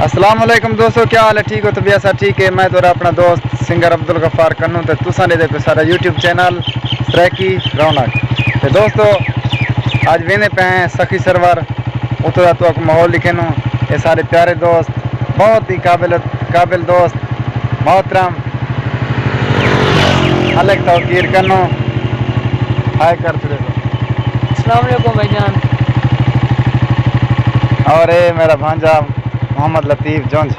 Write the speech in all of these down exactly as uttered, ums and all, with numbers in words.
السلام علیکم دوستو، کیا حال ہے؟ ٹھیک ہو؟ طبیعت سب ٹھیک ہے؟ میں تہاݙا اپݨا دوست سنگر عبدالغفار کنوں تے تساں ݙیہدے پئے ساݙا یوٹیوب چینل سرائیکی رونق۔ تے دوستو، اڄ ویندے پئے ہیں سخی سرور، اتھوں دا تہاکوں ماحول ݙکھیندوں۔ اے ساݙے پیارے دوست، بہت ہی قابل، قابل دوست محترم ملک توقیر کنوں۔ ہائے کر چھوڑے۔ السلام علیکم بھائی جان۔ اور اے میرا بھانجا محمد لطیف جنج۔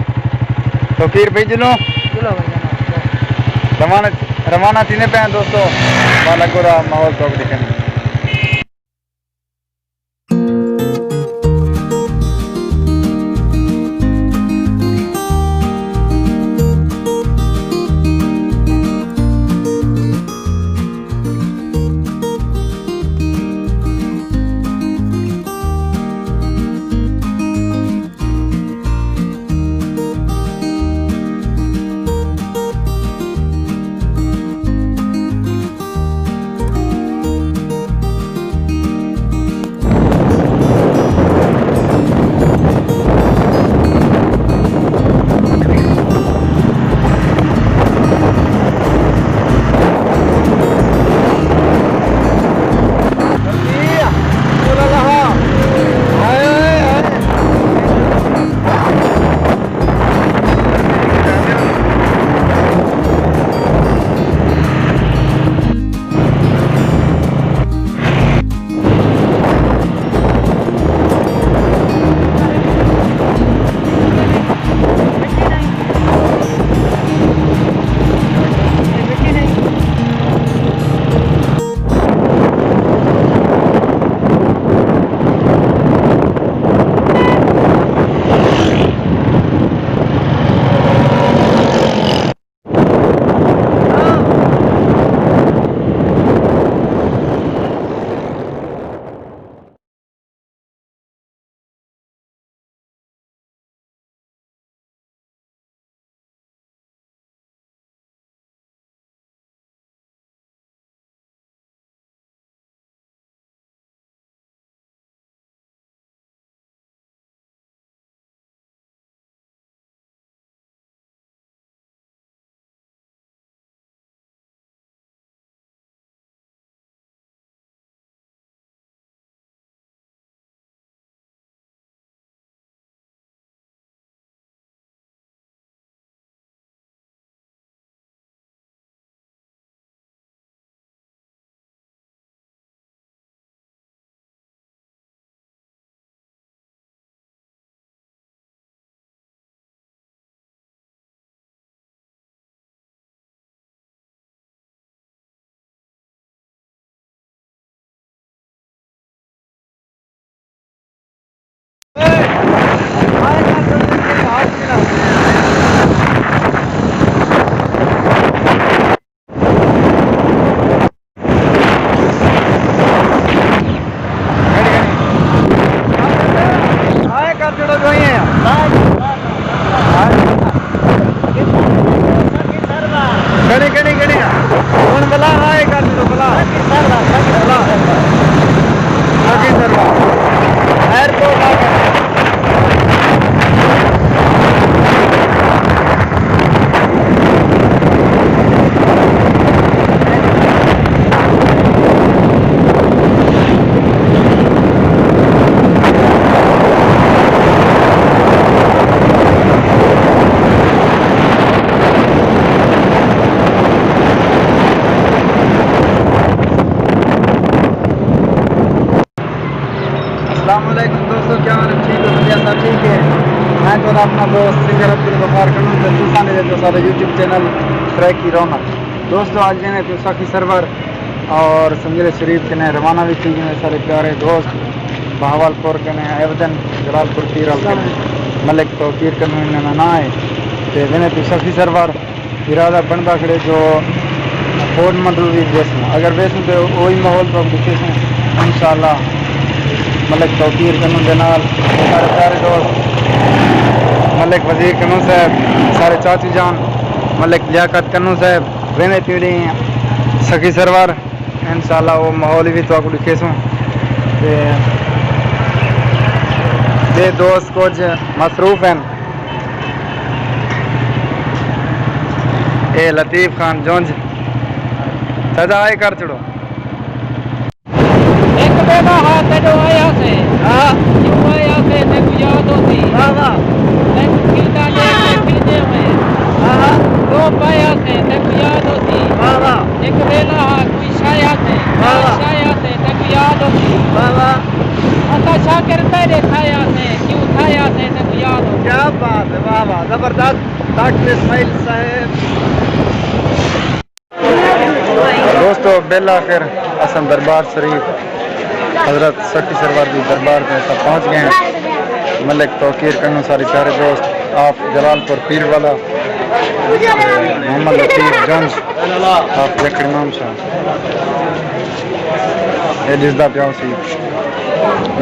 توقیر بھائی جلوں۔ چلو بھائی جان۔ روانہ، روانہ تھیندے پئے ہیں دوستو۔ ول اڳوں دا ماحول تہاکوں ݙکھیندوں۔ کݨی، کݨی، کݨی آ؟ ہݨ بلا، آ اے کر ݙیو، بلا۔ بلا۔ سخی سرور۔ ایئرپورٹ آ ڳئے۔ السلام علیکم دوستو، کیا حال ہے؟ ٹھیک ہو؟ طبیعت سب ٹھیک ہے؟ میں تہاݙا اپݨا دوست سنگر عبدالغفار کنوں تے تساں ݙیہدے پئے ساݙا یوٹیوب چینل سرائیکی رونق۔ دوستو، اڄ ویندے پئے سخی سرور اور سنگیل شریف کنے روانہ وی تھی ڳئے ساݙے پیارے دوست بہاول پور کنے، اے ودن جلال پور پیر آل کنے، ملک توقیر کنوں انہاں دا ناں ہے۔ تے ویندے پئے سخی سرور۔ ارادہ بݨدا کھڑے جو فورٹ مڈل وی ویسوں، اگر ویسوں تے اوہی ماحول تہاکوں ݙکھیسوں انشاءاللہ۔ ملک توقیر کنوں دے نال سارے پیارے دوست ملک وزیر کنوں صاحب، سارے چاچی جان ملک لیاقت کنوں صاحب، ویندے پئے ہیں سخی سرور۔ انشاءاللہ او ماحول وی تہاکوں ݙکھیسوں۔ تے ٻئے دوست کجھ مصروف ہن۔ اے لطیف خان جونج، چاچا آئے کر چھڑو۔ ہک ویلا ہا تیݙو آیا سے، ہاں۔ کیوں آیا سے، تیکوں یاد ہوسی۔ واہ واہ۔ تیکوں کھلدا ݙیکھ کے کھلدے ہوئے۔ ہاں ہاں۔ ݙو پایا سے، تیکوں یاد ہوسی۔ واہ واہ۔ ہک ویلا ہا کوئی شایا سے، واہ واہ۔ شایا سے، تیکوں یاد ہوسی۔ واہ واہ۔ اساں شاکر تیݙے سایا سے، کیوں سایا سے، تیکوں یاد ہوسی۔ کیا بات ہے، واہ واہ، زبردست ڈاکٹر اسماعیل صاحب۔ دوستو، بالآخر اساں دربار شریف حضرت سخی سرور دی دربار تے اساں پہنچ ڳئے ہیں۔ ملک توقیر کنوں سارے پیارے دوست، آف جلال پور پیر والا، محمد لطیف جونج، آف جکھڑ امام شاہ۔ اے ݙسدا پیا ہوسی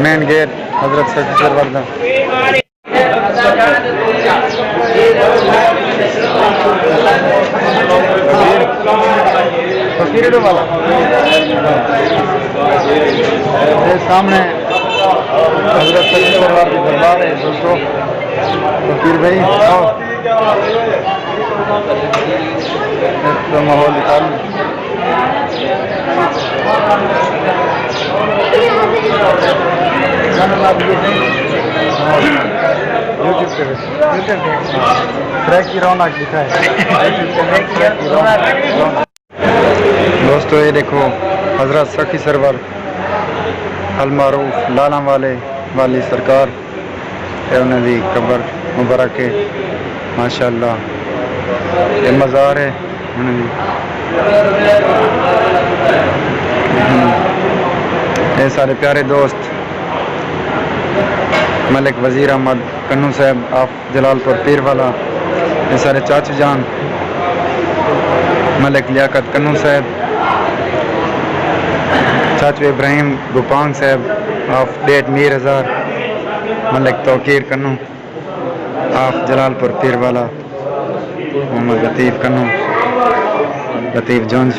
مین گیٹ حضرت سخی سرور دا۔ فقیر، فقیر دے والا۔ اے سامݨے حضرت سید سرور دی دربار ہے دوستو۔ فقیر بھائی، آؤ۔ اس ماحول نکال۔ یوٹیوب تے وچ، یوٹیوب تے وچ۔ ٹریک کی رونق دکھائے۔ یوٹیوب تے وچ ٹریک کی رونق، رونق۔ دوستو، اے ݙیکھو حضرت سخی سرور المعروف لالاں والے والی سرکار، اے انہاں دی قبر مبارک ہے۔ ماشاءاللہ، اے مزار ہے انہاں دی۔ اے سارے پیارے دوست، ملک وزیر احمد کنوں صاحب آف جلال پور پیر والا، اے سارے چاچو جان، ملک لیاقت کنوں صاحب، چاچو ابراہیم گوپانگ صاحب آف ڈیٹ میر ہزار، ملک توقیر کنوں آف جلال پور پیر والا، محمد لطیف کنوں، لطیف جونج۔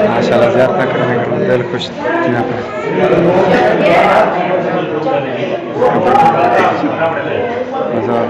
ماشاءاللہ، زیارتاں کرݨ دل خوش تھیاں پئے۔ مزار۔